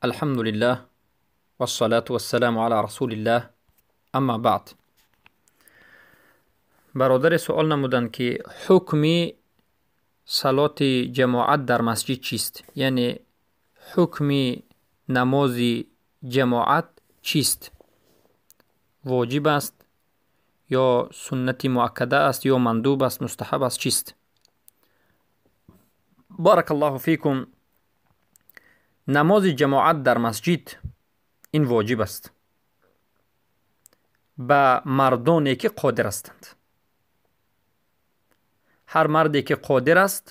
Алҳамдулиллаҳ вассалату вассаламу ала расулиллаҳ, амма баъд. Бародаре суол намуданд, ки ҳукми салоти ҷамоат дар масҷид чист? Яъне ҳукми намози ҷамоат чист? Воҷиб аст ё суннати муаккада аст ё мандуб аст, мустаҳаб аст, чист? Баракаллоҳу фикум. Намози ҷамоат дар масҷид ин воҷиб аст ба мардоне, ки қодир ҳастанд. Ҳар марде, ки қодир аст,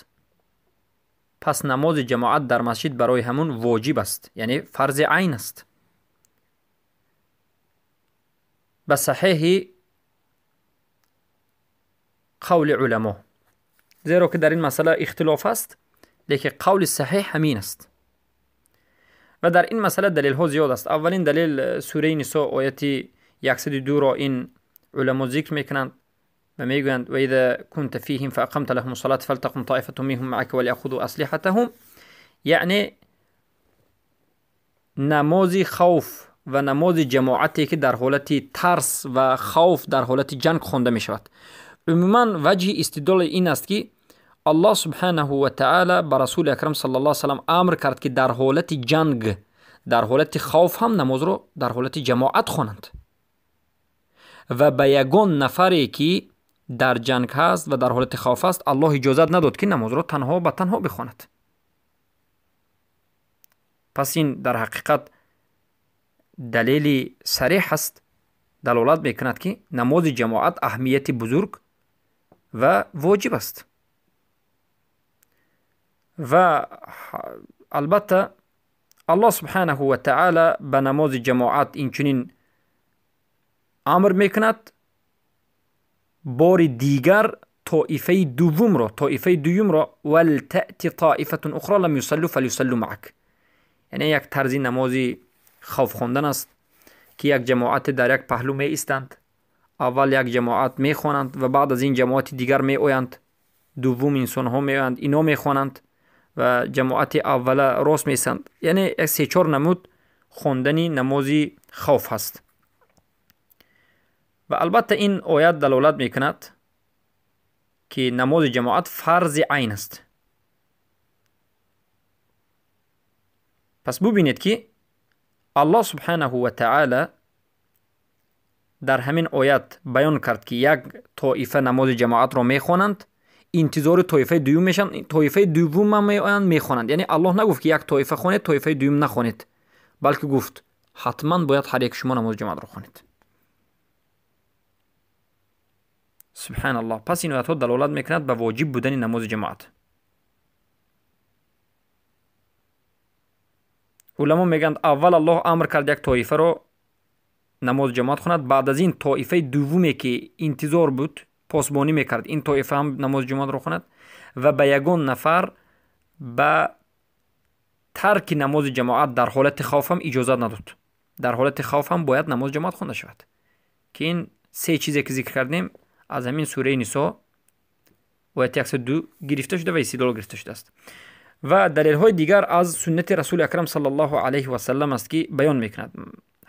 пас намози ҷамоат дар масҷид барои ҳамун воҷиб аст, яъне фарзи айн аст. Ба саҳеҳи қавли уламо, зеро ки дар ин масъала ихтилоф аст, лекин қавли саҳеҳ ҳамин аст. Ва дар ин масъала далелҳо зиёд аст. Аввалин далел сураи Нисо ояти 102-ро ин уламо зикр мекунанд ва мегӯянд: ва иза кунта фиҳим фаақамта лаҳум салата фалтақум тоифатун минҳум маъака валияхузу аслиҳатаҳум. Яъне намози хавф ва намози ҷамоате, ки дар ҳолати тарс ва хавф, дар ҳолати ҷанг хонда мешавад. Умуман ваҷҳи истидлоли ин аст, ки Аллоҳ субҳанаҳу ва таъала ба Расули акрам саллаллоҳу алайҳи васаллам амр кард, ки дар ҳолати ҷанг, дар ҳолати хавф ҳам намозро дар ҳолати ҷамоат хонанд ва ба ягон нафаре, ки дар ҷанг ҳаст ва дар ҳолати хавф аст, Аллоҳ иҷозат надод, ки намозро танҳо ба танҳо бихонад. Пас ин дар ҳақиқат далели сареҳ аст, далолат мекунад, ки намози ҷамоат аҳамияти бузург ва воҷиб аст. Ва албатта Аллоҳ субҳанаҳу ва таъала ба намози ҷамоат инчунин амр мекунад. Бори дигар тоифаи дуввумро, тоифаи дуюмро: валтаъти тоифатун ухро лам юсаллу фалюсаллу маъак. Яъне як тарзи намози хавф хондан аст, ки як ҷамоате дар як паҳлӯ меистанд, аввал як ҷамоат мехонанд ва баъд аз ин ҷамоати дигар меоянд, дуввум инсонҳо меоянд, ино мехонанд ва ҷамоати аввала рост меистанд. Яъне як се-чор намуд хондани намози хавф ҳаст. Ва албатта ин оят далолат мекунад, ки намози ҷамоат фарзи айн аст. Пас бубинед, ки Аллоҳ субҳанаҳу ва таъала дар ҳамин оят баён кард, ки як тоифа намози ҷамоатро мехонанд, интизори тоифаи дуюм мешаванд, тоифаи дуввумам меоянд, мехонанд. Яъне Аллоҳ нагуфт, ки як тоифа хонед, тоифаи дуюм нахонед, балки гуфт: ҳатман бояд ҳар яки шумо намози ҷамоатро хонед. Субҳаналлоҳ. Пас ин оятҳо далолат мекунад ба воҷиб будани намози ҷамоат. Уламо мегӯянд, аввал Аллоҳ амр кард як тоифаро намози ҷамоат хонад, баъд аз ин тоифаи дуввуме, ки интизор буд, посбонӣ мекард, ин тоифа ҳам намози ҷамоатро хонад ва ба ягон нафар ба тарки намози ҷамоат дар ҳолати хавф ҳам иҷозат надод. Дар ҳолати хавф ҳам бояд намози ҷамоат хонда шавад, ки ин се чизе, ки зикр кардем, аз ҳамин сураи Нисо ояти 102 гирифта шуда ва истидлол гирифта шудааст. Ва далелҳои дигар аз суннати Расули акрам саллаллоҳу алайҳи васаллам аст, ки баён мекунад.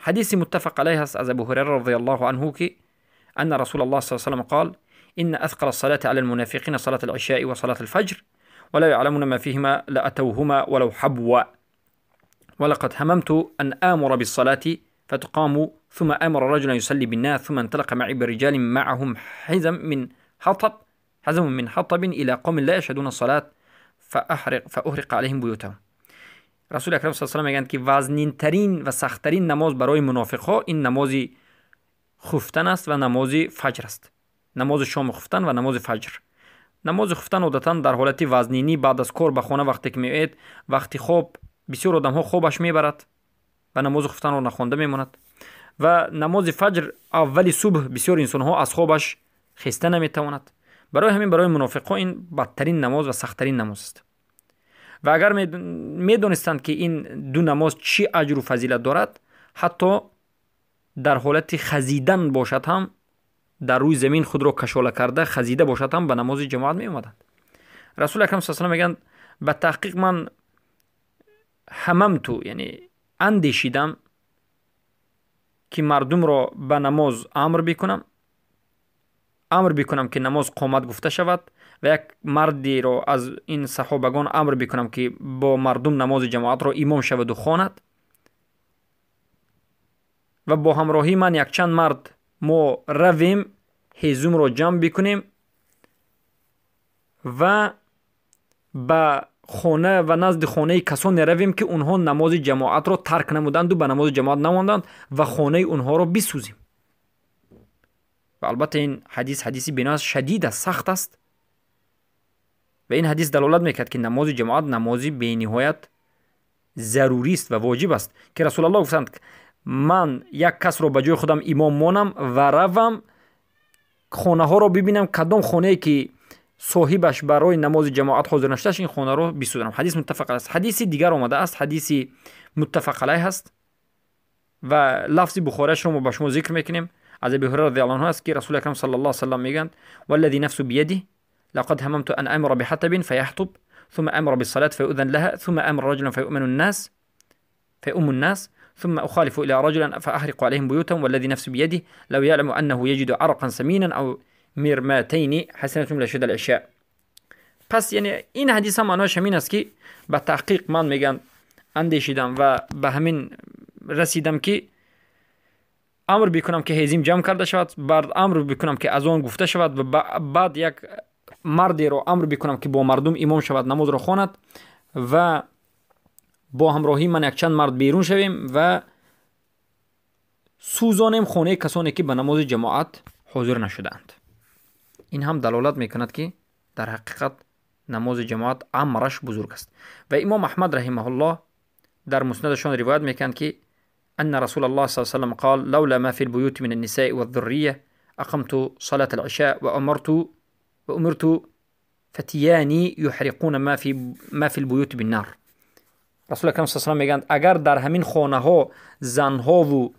Ҳадиси муттафақ алайҳ аст аз Абу Ҳурайра розияллоҳу анҳу, ки анна Расулаллоҳ саллаллоҳу алайҳи васаллам қол: إن أثقل الصلاة على المنافقين صلاة العشاء وصلاة الفجر، ولو يعلمون ما فيهما لأتوهما ولو حبوا، ولقد هممت أن آمر بالصلاة فتقام، ثم آمر رجلا يصلي بالناس، ثم انطلق معي برجال معهم حزم من حطب إلى قوم لا يشهدون الصلاة فأحرق عليهم بيوتهم. Расули акрам саллаллоҳу алайҳи мегӯянд, ки вазнинтарин ва сахттарин намоз барои мунофиқҳо ин намози хуфтан аст ва намози фаҷр аст, намози шоми хуфтан ва намози фаҷр. Намози хуфтан одатан дар ҳолати вазнинӣ, баъд аз кор ба хона вақте ки меоед, вақти хоб, бисёр одамҳо хобаш мебарад ва намози хуфтанро нахонда мемонад. Ва намози фаҷр аввали субҳ бисёр инсонҳо аз хобаш хеста наметавонад. Барои ҳамин барои мунофиқҳо ин бадтарин намоз ва сахттарин намоз аст. Ва агар медонистанд, ки ин ду намоз чӣ аҷру фазилат дорад, ҳатто дар ҳолати хазидан бошад ҳам, дар рӯи замин худро кашола карда хазида бошад ҳам, ба намози ҷамоат меомаданд. Расули акрам саллаллоҳу мегӯянд: ба таҳқиқ ман ҳамамту, яъне андешидам ки мардумро ба намоз амр бикунам, амр бикунам ки намоз қомат гуфта шавад ва як мардеро аз ин саҳобагон амр бикунам ки бо мардум намози ҷамоатро имом шаваду хонад ва бо ҳамроҳии ман якчанд мард мо равем, ҳезумро ҷамъ бикунем ва ба хона ва назди хонаи касоне равем ки онҳо намози ҷамоатро тарк намуданду ба намози ҷамоат намонданд ва хонаи онҳоро бисӯзем. Ва албатта ин ҳадис ҳадиси бенаҳоят шадид аст, сахт аст ва ин ҳадис далолат мекард ки намози ҷамоат намози бениҳоят зарурист ва воҷиб аст, ки Расулаллоҳ гуфтанд ман як касро ба ҷои худам имом монам ва равам хонаҳоро бибинам, кадом хонае ки соҳибаш барои намози ҷамоат ҳозир нашудааст, ин хонаро бисӯзонам. Ҳадис муттафақ аст. Ҳадиси дигар омадааст, ҳадиси муттафақ алайҳ аст ва лафзи бухориашро мо ба шумо зикр мекунем. Аз Аби Ҳурайра радиаллоҳу анҳу аст ки Расули Акрам саллаллоҳу алайҳи васаллам мегӯянд: والذی نفسی بیده لقد هممت ان امر بحطب فيحطب ثم امر بالصلاة فيؤذن لها ثم امر رجلا فيؤمن الناس فيؤم الناس ثم أخالف إلى رجلا فأحرق عليهم بيوتهم والذي نفسي بيده لو يعلم أنه يجد عرقا سمينا أو مرماتين حسنة لشد العشاء. پس یعنی این حدیث هم معناش همین است که به تحقیق من میگم اندیشیدم و به همین رسیدم که امر بکنم که هزیم جمع کرده شود، بعد امر بکنم که از آن گفته شود و بعد یک مردی رو امر بکنم که با مردم امام شود، نماز رو خواند و با همراهی من یک چند مرد بیرون شویم و سوزانیم خانه کسانی که به نماز جماعت حاضر نشدند. این هم دلالت میکند که در حقیقت نماز جماعت امرش بزرگ است. و امام احمد رحمه الله در مسندشان روایت میکند که ان رسول الله صلی الله علیه و سلم قال لولا ما في البيوت من النساء والذرية اقمت صلاة العشاء وامرت فتياني يحرقون ما في البيوت بالنار. رسول اکرم صلی الله علیه و سلم میگند اگر در همین خانه ها زنها و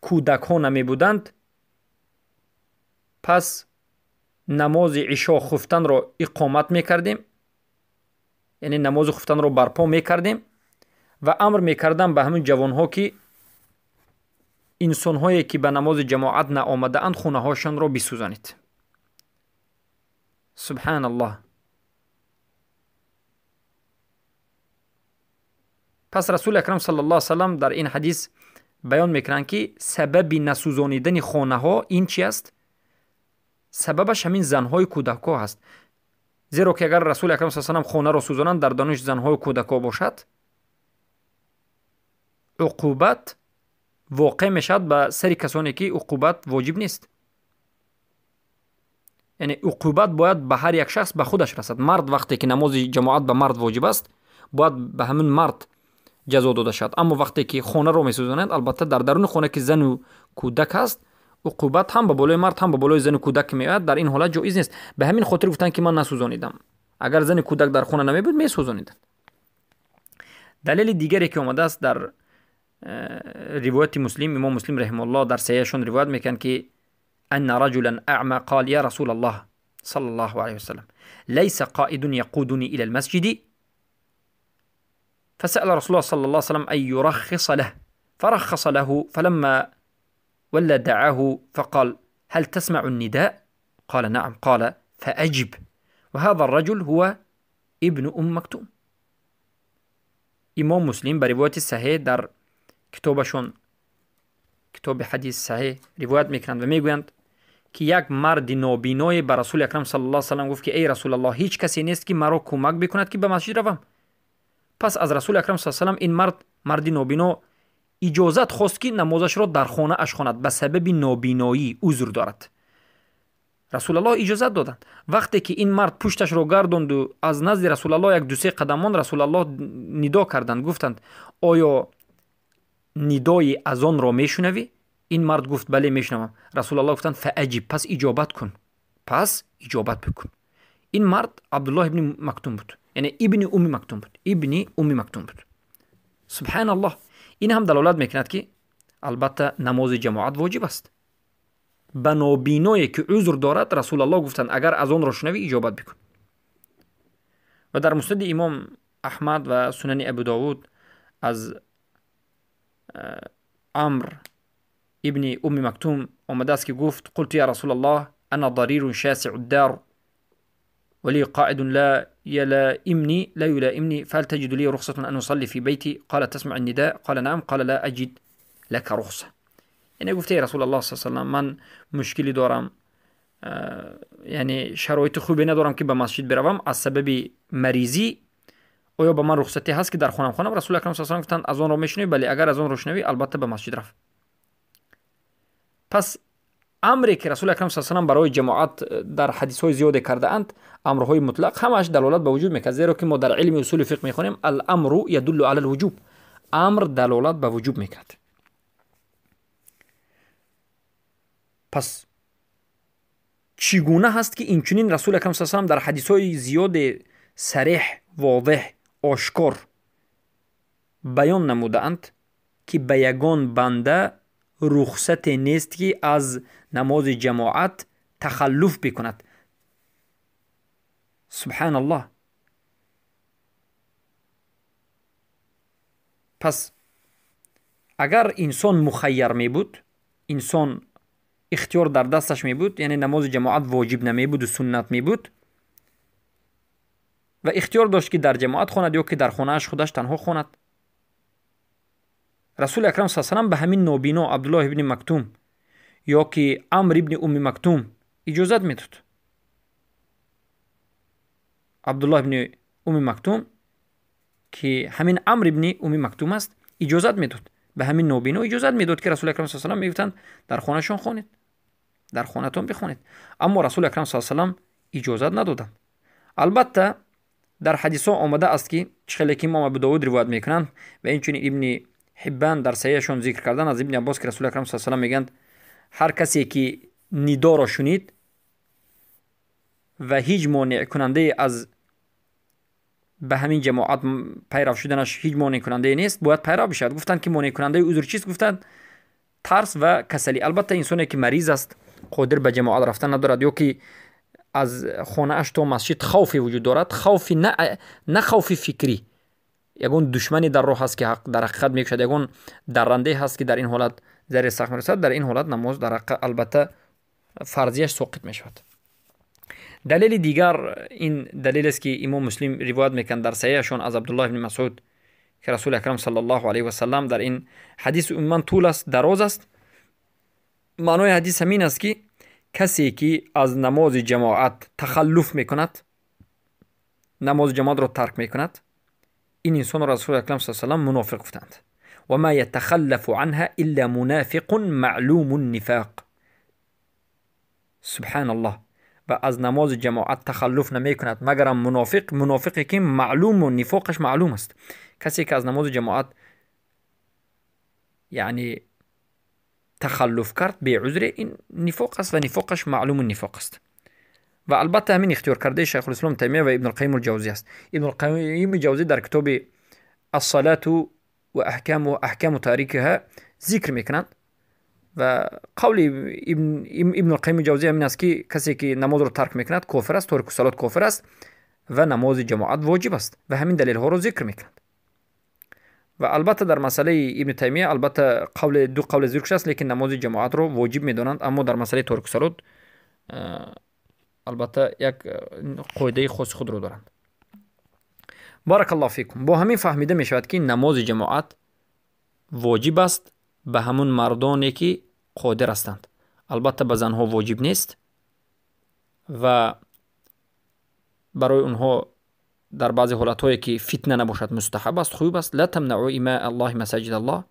کودک ها نمی بودند، پس نماز عشا خفتن را اقامت میکردیم، یعنی نماز خفتن را برپا میکردیم و امر میکردم به همین جوانها که انسانهایی که به نماز جماعت نآمده اند خونه هاشان را بسوزانید. سبحان الله. پس رسول اکرم صلی الله علیه و سلم در این حدیث بیان میکنند که سبب نسوزانیدن خانه ها این چی است؟ سببش همین زنهای کودک ها هست. زیرا که اگر رسول اکرم صلی الله علیه و سلم خانه را سوزانند در دانش زنهای کودک ها باشد، عقوبت واقع میشد به سر کسانی که عقوبت واجب نیست. یعنی عقوبت باید به هر یک شخص به خودش رسد. مرد وقتی که نماز جماعت به مرد واجب است، باید به همین مرد جزا داده شد. اما وقتی که خانه رو میسوزانند، البته در درون خانه که زن و کودک هست، عقوبت هم به بالای مرد هم به بالای زن و کودک میآید. در این حالت جایز نیست. به همین خاطر گفتن که من نسوزانیدم. اگر زن و کودک در خانه نمی بود میسوزانیدند. دلیل دیگری که آمده است در روایت مسلم، امام مسلم رحمه الله در صحیحشون روایت میکنند که ان رجلا اعمى قال يا رسول الله صلى الله عليه وسلم ليس قائد يقودني الى المسجد، فسأل رسول الله صلى الله عليه وسلم أن يرخص له، فرخص له، فلما ولى دعاه فقال هل تسمع النداء؟ قال نعم. قال فأجب. وهذا الرجل هو ابن أم مكتوم. امام مسلم برواية صحیح در کتابشون کتاب حدیث صحیح روایت میکنند و میگویند که یک مرد نابینای به رسول اکرم صلی الله علیه و سلم گفت که ای رسول الله، هیچ کسی نیست که مرا کمک بکند که به مسجد روم. پس از رسول اکرم صلی الله علیه و سلم این مرد نابینا اجازت خواست که نمازش را در خانه اش خواند، به سبب نابینایی عذر دارد. رسول الله اجازت دادند. وقتی که این مرد پشتش را گرداند و از نزد رسول الله یک دو سه قدم ماند، رسول الله ندا کردند، گفتند آیا ندای اذان را میشنوی؟ این مرد گفت بله میشنوم. رسول الله گفتند فاجب، پس اجابت کن، پس اجابت بکن. این مرد عبدالله ابن مکتوم بود، یعنی ابن ام مکتوم بود، ابن ام مکتوم بود. سبحان الله. این هم دلالت میکند که البته نماز جماعت واجب است. به نابینایی که عذر دارد رسول الله گفتند اگر از آن را شنوی اجابت بکن. و در مسند امام احمد و سنن ابو داود از Амр ибни Умми Мактум омадааст, ки гуфт: «Қулту я Расулаллоҳ, ана дарирун шасиу дар ва ли қаидун ла يلائمني لا يلائمني، فهل تجد لي رخصة أن أصلي في بيتي؟ قال تسمع النداء؟ قال نعم. قال لا أجد لك رخصة. یعنی گفته رسول الله صلی الله علیه و سلم من مشکلی دارم، یعنی شرایط خوبی ندارم که به مسجد بروم از سبب مریضی، آیا به من رخصتی هست که در خانم خوانم؟ رسول اکرم صلی الله علیه و سلم گفتند از آن را میشنوی؟ بله، اگر از آن را شنوی البته به مسجد رفت. پس امری که رسول اکرم صلی الله علیه و سلم برای جماعت در حدیث های زیاد کرده اند، امرهای مطلق همش دلالت به وجوب میکرد، زیرا که ما در علم اصول فقه میخوانیم الامر یدل علی الوجوب، امر دلالت به وجوب میکرد. پس چگونه هست که اینچنین رسول اکرم صلی الله علیه و سلم در حدیث های زیاد صریح، واضح، آشکار بیان نمودند که به یگان بنده رخصت نیست که از نماز جماعت تخلف بکند؟ سبحان الله. پس اگر انسان مخیر می بود، انسان اختیار در دستش می بود، یعنی نماز جماعت واجب نمی بود و سنت می بود و اختیار داشت که در جماعت خواند یا که در خانه‌اش خودش تنها خواند، رسول اکرم صلی الله علیه و سلم به همین نابینا عبدالله ابن مکتوم یا که عمرو ابن ام مکتوم اجازت میداد. عبدالله ابن ام مکتوم که همین عمرو ابن ام مکتوم است اجازت میداد، به همین نابینا اجازت میداد که رسول اکرم صلی الله علیه و سلم میگفتند در خانهشان خوانید، در خانهتان بخوانید، اما رسول اکرم صلی الله علیه و سلم اجازت ندادند. البته در حدیث ها آمده است که چخیلی که امام ابو داود روایت میکنند و اینچنین ابن حبان در صحیحشان ذکر کردن از ابن عباس که رسول اکرم صلی الله علیه و سلم میگند هر کسی که ندا را شنید و هیچ مانع کننده از به همین جماعت پیرو شدنش هیچ مانع کننده نیست، باید پیرو بشود. گفتند که مانع کننده عذر چیست؟ گفتند ترس و کسلی. البته انسانی که مریض است، قادر به جماعت رفتن ندارد یا که از خانه اش تا مسجد خوفی وجود دارد، خوفی نه خوف فکری، یگون دشمنی در راه هست که در حقیقت میکشد، یگون درنده هست که در این حالت ذره سخت میرسد، در این حالت نماز در حقیقت البته فرضیش ساقط میشود. دلیل دیگر این دلیل است که امام مسلم روایت میکند در صحیحشان از عبدالله بن مسعود که رسول اکرم صلی الله علیه و سلم در این حدیث عموما طول است، دراز است، معنای حدیث همین است که کسی که از نماز جماعت تخلف میکند، نماز جماعت را ترک میکند، این انسان را رسول اکرم صلی الله علیه و سلم منافق گفتند. و ما یتخلف عنها الا منافق معلوم النفاق. سبحان الله. و از نماز جماعت تخلف نمی کند مگرم منافق، منافقی که معلوم و نفاقش معلوم است. کسی که از نماز جماعت یعنی تخلف کرد به عذر، این نفاق است و نفاقش معلوم النفاق است. و البته همین اختیار کرده شیخ الاسلام تیمیه و ابن القیم الجوزی است. ابن القیم الجوزی در کتاب الصلاة و احکام و احکام تاریکها ذکر میکنند و قول ابن القیم الجوزی همین است که کسی که نماز رو ترک میکند کافر است، تارک صلات کافر است و نماز جماعت واجب است و همین دلیل ها رو ذکر میکنند. و البته در مسئله ابن تیمیه البته قول دو قول ذکر است، لیکن نماز جماعت رو واجب میدانند، اما در مسئله تارک صلات البته یک قاعده خاص خود رو دارند. بارک الله فیکم. با همین فهمیده میشود که نماز جماعت واجب است به همون مردانی که قادر هستند، البته به زنها واجب نیست و برای اونها در بعضی حالتهایی که فتنه نباشد مستحب است، خوب است. لا تمنعوا اماء الله مساجد الله.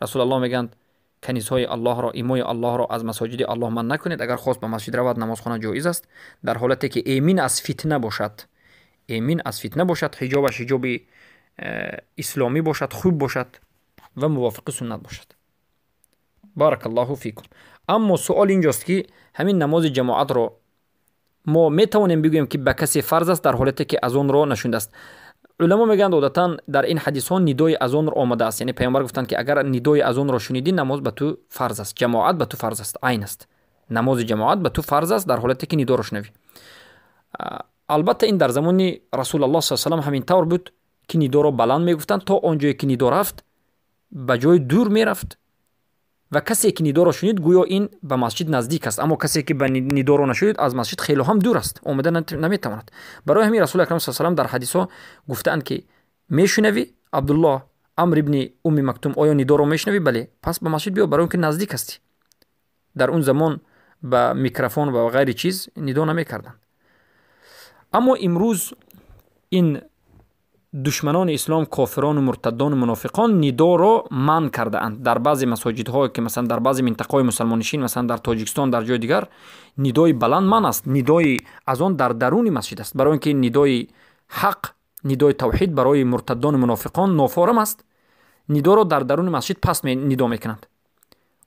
رسول الله میگند کنیزهای الله را، امای الله را از مساجد الله من نکنید. اگر خواست به مسجد رود نماز خواند جایز است، در حالتی که ایمین از فتنه باشد، ایمین از فتنه باشد، حجابش حجاب اسلامی باشد، خوب باشد و موافق سنت باشد. بارک الله فیکم. اما سوال اینجاست که همین نماز جماعت را ما میتوانیم بگوییم که به کسی فرض است در حالتی که از آن را نشونده است. علما میگند عادتا در این حدیث ها ندای از آن را آمده است، یعنی پیامبر گفتند که اگر ندای از آن را شنیدی نماز به تو فرض است، جماعت به تو فرض است، عین است، نماز جماعت به تو فرض است در حالتی که ندا را شنوی. البته این در زمان رسول الله صلی الله علیه و سلم همین طور بود که ندا را بلند میگفتند تا آنجایی که ندا رفت Ба ҷои дур мерафт ва касе ки нидоро шунид, гӯё ин ба масҷид наздик аст, аммо касе ки ба нидоро нашунид, аз масҷид хело ҳам дур аст, омада наметавонад. Барои ҳамин Расули акрам с салам дар ҳадисҳо гуфтаанд, ки мешунавӣ, Абдуллоҳ Амр ибни Умми Мактум, оё нидоро мешунавӣ? Бале, пас ба масҷид биё, барои он ки наздик ҳастӣ. Дар он замон ба микрофон ва ғайри чиз нидо намекарданд. Аммо имрӯз ин душманони ислом, кофирону муртаддону мунофиқон нидоро манъ кардаанд дар баъзе масоҷидҳое, ки масалан дар баъзе минтақаҳои мусалмоннишин, масалан дар Тоҷикистон, дар ҷои дигар нидои баланд манъ аст. Нидои азон дар даруни масҷид аст, барои он ки нидои ҳақ, нидои тавҳид барои муртаддону мунофиқон нофорам аст. Нидоро дар даруни масҷид паст нидо мекунанд.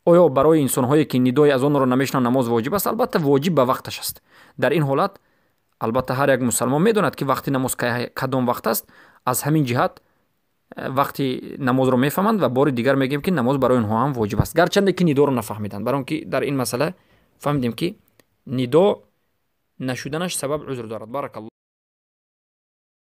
Оё барои инсонҳое, ки нидои азонро намешунаванд, намоз воҷиб аст? Албатта, воҷиб ба вақташ аст. Дар ин ҳолат, албатта, ҳар як мусалмон медонад, ки вақти намоз кадом вақт аст. Аз ҳамин ҷиҳат вақти намозро мефаҳманд ва бори дигар мегӯем, ки намоз барои онҳо ҳам воҷиб аст, гарчанде ки нидоро нафаҳмиданд. Барои он ки дар ин масъала фаҳмидем, ки нидо нашуданаш сабаб узр дорад. Баракалло.